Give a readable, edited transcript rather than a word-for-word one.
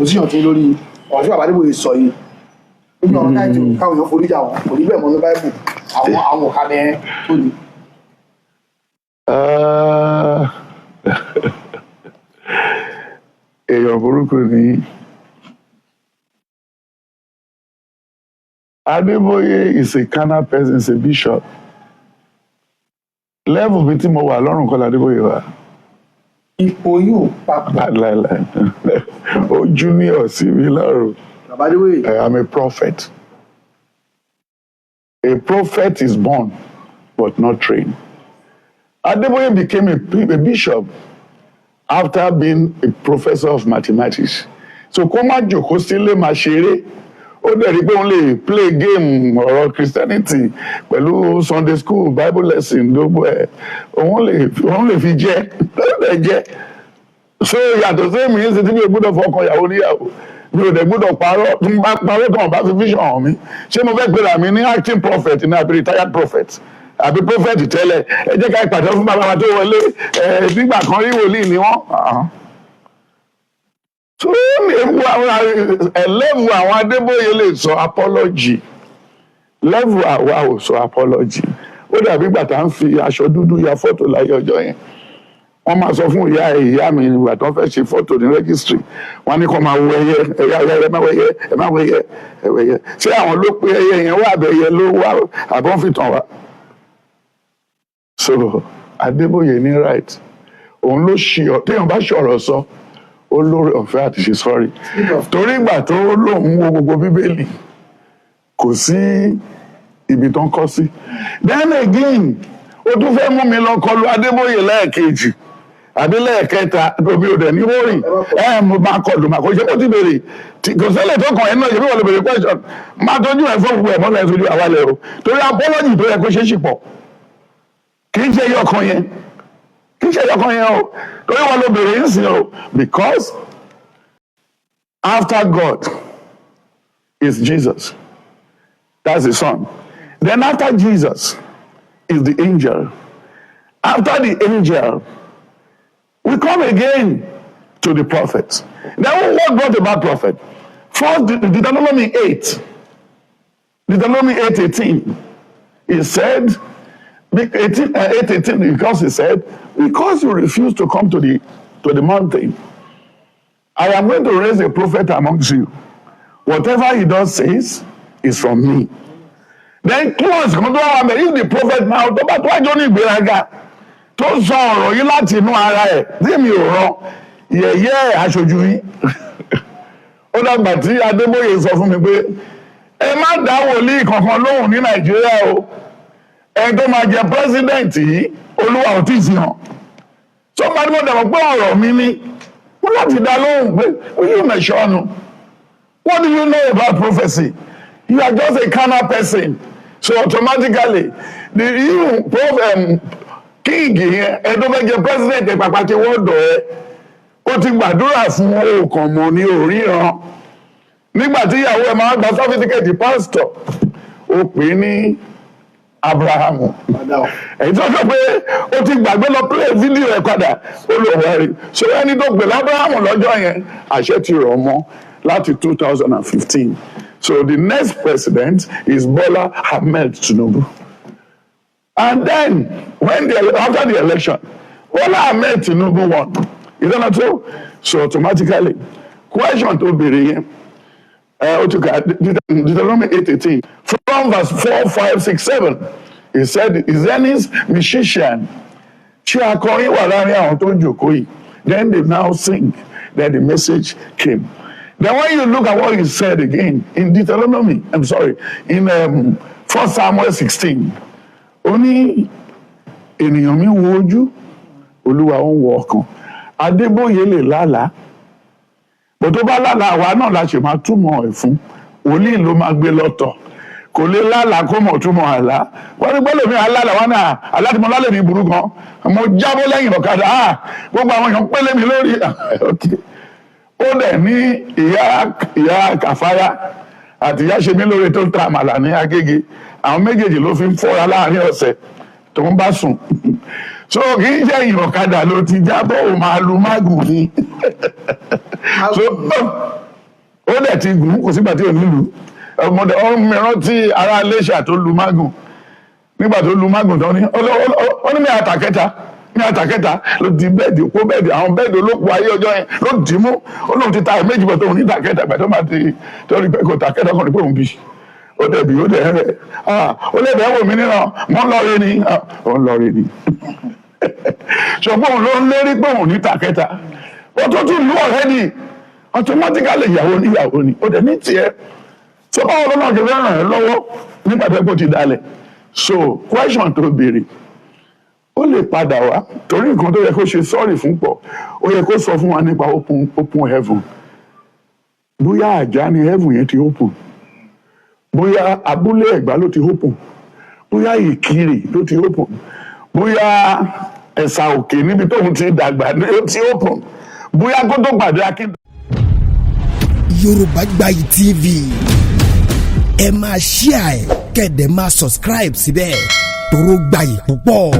Position tí lórí ọ̀rọ̀ tí bàbá Adébóyè sọ yìí nínú ọ̀rọ̀ táìtì, káwọn èèyàn forí jà wọn kò ní bẹ́ẹ̀ mọ́ ní Báíbù, àwọn òkà bẹ́ẹ̀ tó ní. Ah, èèyàn burúkú ni Adébóyè. Is a carnal person, is a bishop. Level mi tí mo wà lọ́rùn kọ́ l'Adébóyè wà. Ipò yóò papọ̀. Láìláì, ó junior sí mi lọ́rùn. Bàbá Adébóyè. I am a prophet. A prophet is born but not trained. Adeboye became a bishop after being a professor of mathematics. So kó má jòkó sílé máa ṣeré, ó dẹ̀ rí pé òun lè play game ọ̀rọ̀ Christianity pẹ̀lú Sunday school, Bible lesson, gbogbo ẹ̀, òun lè fi jẹ́, ó dẹ̀ jẹ́. So yàtọ̀ sí èmi yín sí tí mi ò gbọ́dọ̀ fọkàn ìyàwó níyàwó, mi ò dẹ̀ gbọ́dọ̀ parọ́. Tí mo bá parọ́ tán, bá fi vision hàn mí, ṣé mo fẹ́ pera mi ní acting prophet ní àbí retired prophet àbí prophet tẹ́lẹ̀? Ẹ jẹ́ ká ìpàdé fún bàbá wa tó wọlé ẹ nígbà kan rí, wòlíì ni wọ́n. So ewu àwọn ẹlẹ́wù àwọn Adébóyè lè sọ apology, level àwa ò sọ apology. Ó dàbí ìgbà tá à ń fi aṣọ dúdú ya fọ́tò láyé ọjọ́ yẹn. Wọ́n máa sọ fún ìyá ìyá mi ìgbà tó ń fẹ́ ṣe fọ́tò ní registry, wọ́n ní kó máa wo ẹyẹ ẹyẹ ẹyẹ, ẹ má wẹyẹ, ẹ má wẹyẹ, ẹ wẹyẹ. Ṣé àwọn ló pé ẹyẹ yẹn wà, àbẹ̀yẹ ló wà, àbọ̀n fi tàn wá? So Adébóyè ní right, òun ló ṣì ọ. Téèyàn bá ṣe ọ̀rọ̀ sọ, ó lórí ọ̀fẹ́ àti ṣe sorry, torí ìgbà tó lóun wo gbogbo Bíbélì, kò sí ibi tó ń kọ́ sí. Then again, ó tún fẹ́ mú mi lọ kọlu Adébóyè lẹ́ẹ̀kejì àbí lẹ́ẹ̀kẹta, tóbi ò dẹ̀ ní wórì ẹ̀, mo máa kọlu màá kó ṣe kó ti béèrè kò sẹ́lẹ̀ tó kàn ẹ́ náà. Ṣe bí wọ́n lè béèrè question, máa tójú ẹ̀ fọ́ gbogbo ẹ̀ mọ́lẹ̀ sójú àwalẹ̀ o, torí apology tó yẹ kó ṣe é ṣì pọ̀. Kì í ṣe ẹyọkan yẹn, kì í ṣe ẹyọkan yẹn o, torí wọn ló béèrè ń sìn o, because after God is Jesus, that's the Son. Then after Jesus is the angel. After the angel, we come again to the prophets. Then what brought about prophet? First, Deuteronomy 8, Deuteronomy 8:18, he said, 18, 8:18, because he said, "Because you refuse to come to the mountain, I am going to raise a prophet amongst you. Whatever he does says is from me." Then clause kan tó wà mẹ́, if the prophet now tó bá tó wájú ní ìgbéraga tó sọ ọ̀rọ̀ yìí láti inú ara ẹ̀ tí mi ò rán, yẹ̀yẹ́ aṣojú yín. Ó dàgbà tí Adébóyè sọ fún mi pé ẹ má dá wòlíì kankan lóhùn ní Nàìjíríà o, ẹni tó máa jẹ president yìí, Olúwa ò tí ì fi hàn. Tó bá ní mo dàgbà pé ọ̀rọ̀ mi ni mo láti dá lóhùn pé oyún mẹ̀ṣọ́nu. What do you know about prophecy? You are just a carnal person. So automatically the you prof king yẹn, ẹ tó fẹ́ jẹ president ẹ pàpà tí wọ́n dọ̀ ẹ́, ó ti gbàdúrà fún òkàn mọ̀ ní òríran. Nígbà tí ìyàwó ẹ máa gba certificate pastor, ó pè é ní Abrahamu. Padà o. Èyí tó sọ pé ó ti gbàgbé lọ play video ẹ padà, ó lò wá rí. So ẹni tó pè lábrahamu lọ́jọ́ yẹn, àṣẹ ti rọ̀ mọ́ láti 2015. So the next president is Bola Ahmed Tinubu. And then when the after the election, Bola Ahmed Tinubu won. Is that not so? So automatically, question tó béèrè yẹn, ó ti kà Deuteronomy 8:18 from verse 4, 5, 6, 7. He said, "Is any musician?" Ṣé akọrin wà láàrin àwọn tó ń jòkó yìí? Then they now sing. Then the message came. Then when you look at what he said again in Deuteronomy, I'm sorry, in 1 Samuel 16, ó ní ènìyàn mi wo ojú, Olúwa ó ń wo ọkàn. Adébóyè lè lálàá bó tó bá lálàá, àwa náà la ṣe máa túmọ̀ ẹ̀ fún. Wòlíì ló máa gbé lọ́tọ̀. Kò lè lálàá kó mọ̀ túmọ̀ àlá. Wọ́n ní gbọ́dọ̀ mi àlálàá wọn náà, àlá tí mo lálẹ́ mi burú gan, mo jábọ́ lẹ́yìn ọ̀kadà, ah, gbogbo àwọn èèyàn pélé mi lórí. Okay. Ó dẹ̀ ní ìyá Kàfáyá àti ìyá ṣe mí lóore tó ń ta àmàlà ní Agége, àwọn méjèèjì ló fi ń fọ́ra láàrin ọ̀sẹ̀ tó ń bá sùn. So kì í ṣe ẹ̀yìn ọ̀kadà ló ti jábọ́, ò máa lu mágùn ni. So Ó dẹ̀ ti gùn, kò sígbà tí ò ní lù. Ọmọdé ọmọ rántí ará Iléṣà tó lu mágùn. Nígbà tó lu mágùn tán ní ó ní mi àtàkẹ́ta, mi àtàkẹ́ta ló di bed, òpó bed, àwọn bed olóko ayé ọjọ́ yẹn ló dì í mú. Ó lóun ti ta ẹ̀ méjì bọ̀ tóun ní tàkẹ́ta. Ìgbà tó máa ti tó rí pé kò tàkẹ́ta kan ní pé òun bì, ó dẹ̀ bì, ó dẹ̀ rẹ̀. Ó lè bẹ̀ wò mí níran, mọ́ ń lọ rí ni. Ó ń lọ rí ni, ṣùgbọ́n òun ló ń lérí pé òun ní tàkẹ́ta. Ó tó tún lù already, automatically ìyàwó níyàwó ni ó dẹ̀ ní tiẹ̀ tó. Báwo lọ́nà kí fẹ́ ràn ẹ́ lọ́wọ́ nígbà tó kò ti dalẹ̀? So question tó béèrè, ó lè padà wá, torí nǹkan tó yẹ kó ṣe sorry fún pọ̀. Ó yẹ kó sọ fún wa nípa open heaven, bóyá Àjà ni heaven yẹn ti open, bóyá Abúlé Ẹ̀gbá ló ti open, bóyá Ìkirè ló ti open, bóyá Ẹ̀sà Òkè níbi tóun ti dàgbà ló ti open, bóyá kó tó pàdé Akin. Yorùbá Gbayì TV, ẹ máa share ẹ, kẹ́ ẹ dẹ̀ máa subscribe síbẹ̀, toró gbayì púpọ̀.